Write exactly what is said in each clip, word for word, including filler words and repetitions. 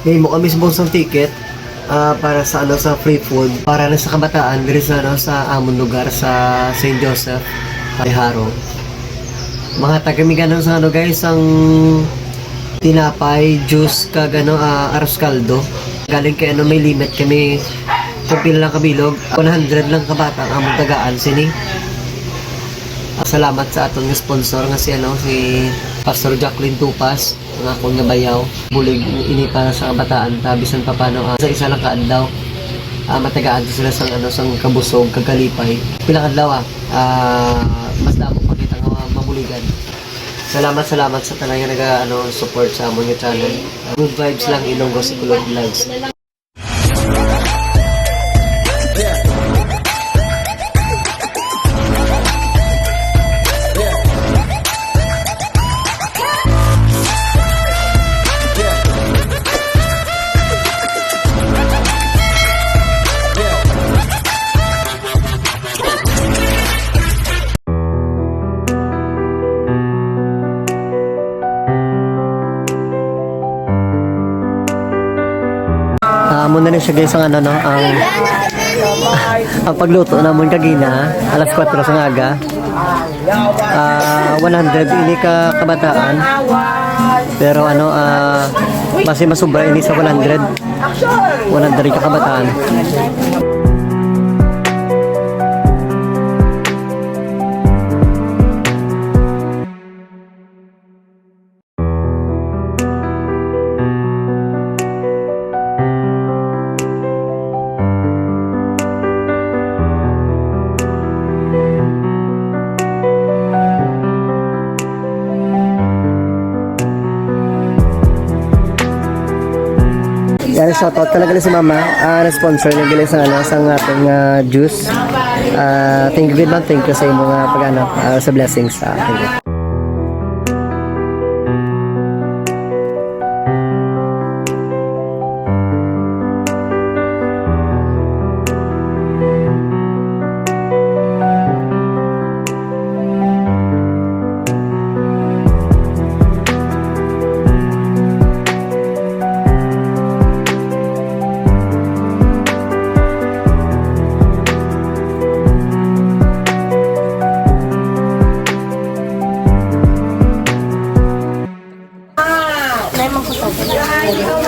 May mo kami sa bulsong ticket, ah, para sa, ano, sa free food, para na sa kabataan diri sa, ano, sa amon lugar sa Saint Joseph, Jaro. Manghatag kami gani sa, ano, guys, ang tinapay, juice, kag, ano, ah, arroz caldo. Galing kay, ano, may limit kami kung pila lang kabilog. One hundred lang kabata ang among tagaan sini. Ah, salamat sa aton nga sponsor nga si, ano, si Pastor Jacqueline Tupas, ang akon nga bayaw. Bulig ini para sa kabataan ta, bisan pa paano, ah, sa isa lang ka adlaw, ah, matagaan to sila sang, ano, sang kabusog, kag kalipay. Pila ka adlaw, ah, ah, mas damo pa kita nga mabuligan. Salamat, salamat sa tanan nga naga, ano, support sa amon nga channel. Ah, good vibes lang, Ilonggo Sikulog Vlogs. Ah, amo na ni siya, guys, ang, ano, no, ang, ang pagluto namon kagina, alas kwatro sa aga. Ah, one hundred ini ka kabataan. Pero, ano, ah, basi masubra ini sa one hundred. One hundred ka kabataan. Yan, shout out talaga si Mama. Ah, na-sponsor na gila sa, ano, sa ating, ah, juice. Ah, thank you, good man. Thank you sa imo nga pag-, ano, ah, sa blessings. Ah, thank you.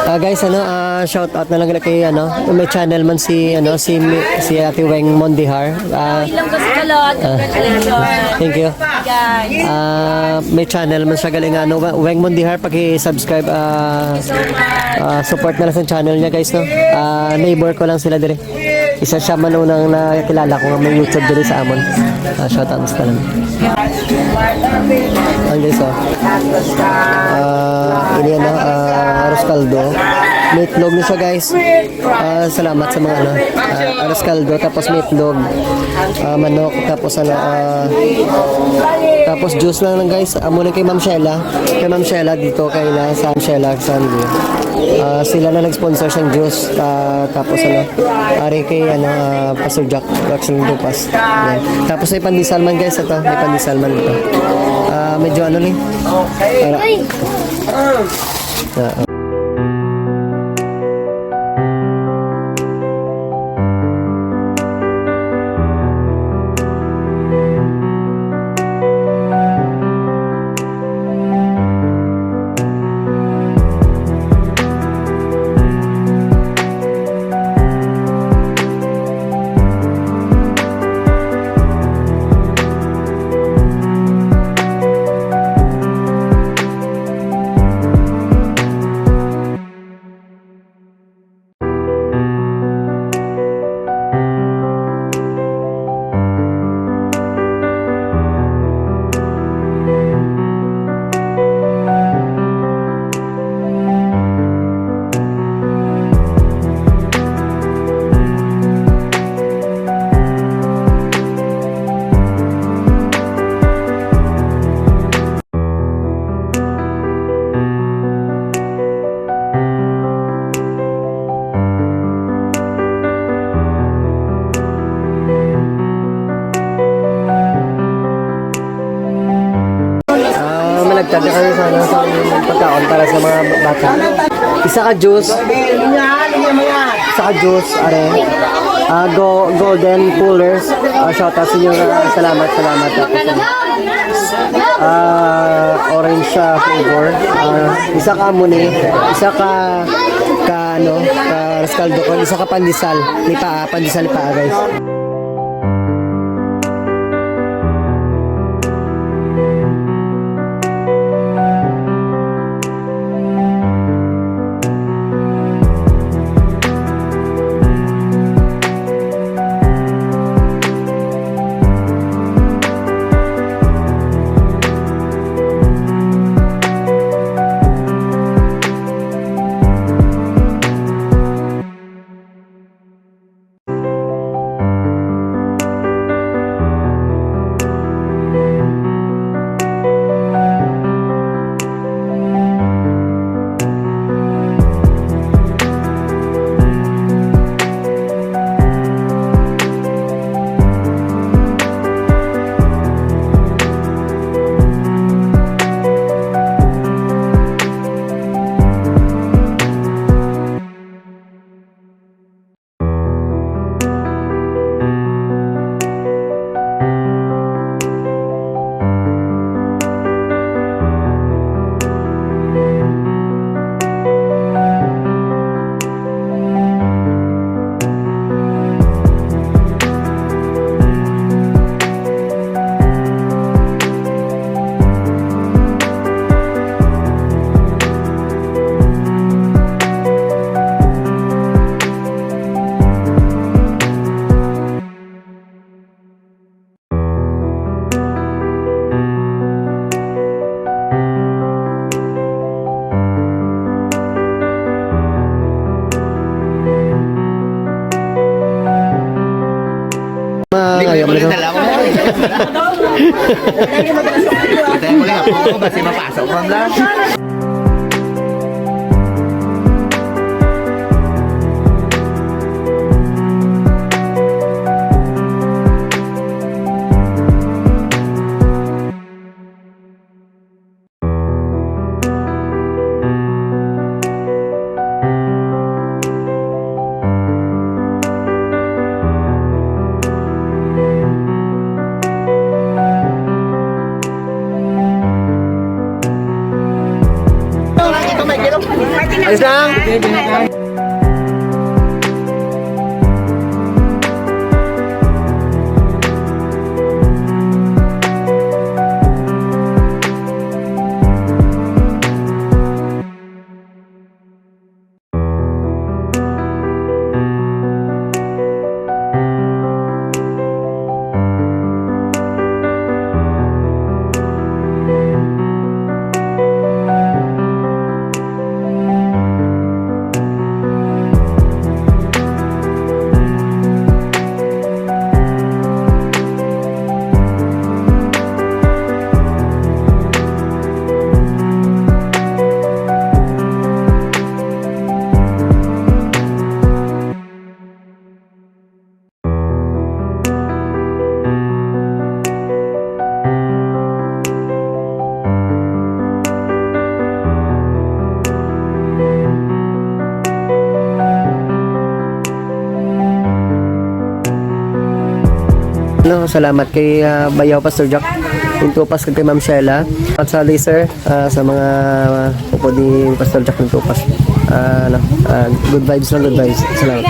Ah, guys, ano, ah, shout out na lang kay, ano, may channel man si, ano, si, si Ate Weng Mondihar. Ah, Ilang kasi kalot. Ah. Congratulations. Thank you. Guys. Ah, may channel man siya galing, ano, Weng Mondihar, paki-subscribe, ah, ah, support na lang sa channel niya, guys, no? Ah, neighbor ko lang sila diri. Isa siya man unang nakilala ko nga may YouTube diri sa amon. Ah, shout out sa tanan. Ang guys, oh. Ah, ini na, ah, arroz caldo. May itlog ni siya, guys. Ah, salamat sa mga, ano, ah, arroz caldo, tapos may itlog, ah, manok, tapos, ano, ah, tapos juice lang lang, guys. Amo lang kay Ma'am Shella. Kay Ma'am Shella dito, kay na sa Ma'am Shella, sa, ah, sila na nag-sponsor sang juice. Ah, tapos, ano, ari kay, ano, ah, Pastor Jack, Jackson Dupas. Yan. Tapos may pandesal man, guys, ito. May pandesal man ito. Ah, medyo ano ni? Para, ah, Ah, malagtad na kami sa, ano, sa pagkaon para sa mga bata. Isa ka juice. Isa ka juice, are. Ah, go, golden coolers. Ah, shout out sa inyo. Ah, salamat, salamat. Ah, orange siya flavor. Ah, isa ka amo ni, isa ka, ka ano, ka Rescaldo Corn, isa ka pandesal ni Paa, pandesal ni Paa, guys. Ma-, ayaw mo na. Tayo mo lang ako, basi mapasok ko lang. Ayos lang? No, salamat kay, ah, Bayaw, Pastor Jack Intupas, kag kay Ma'am Shella. At sa laser, ah, sa mga upod ni Pastor Jack Intupas. Ah, ano, ah, good vibes lang, good vibes. Salamat.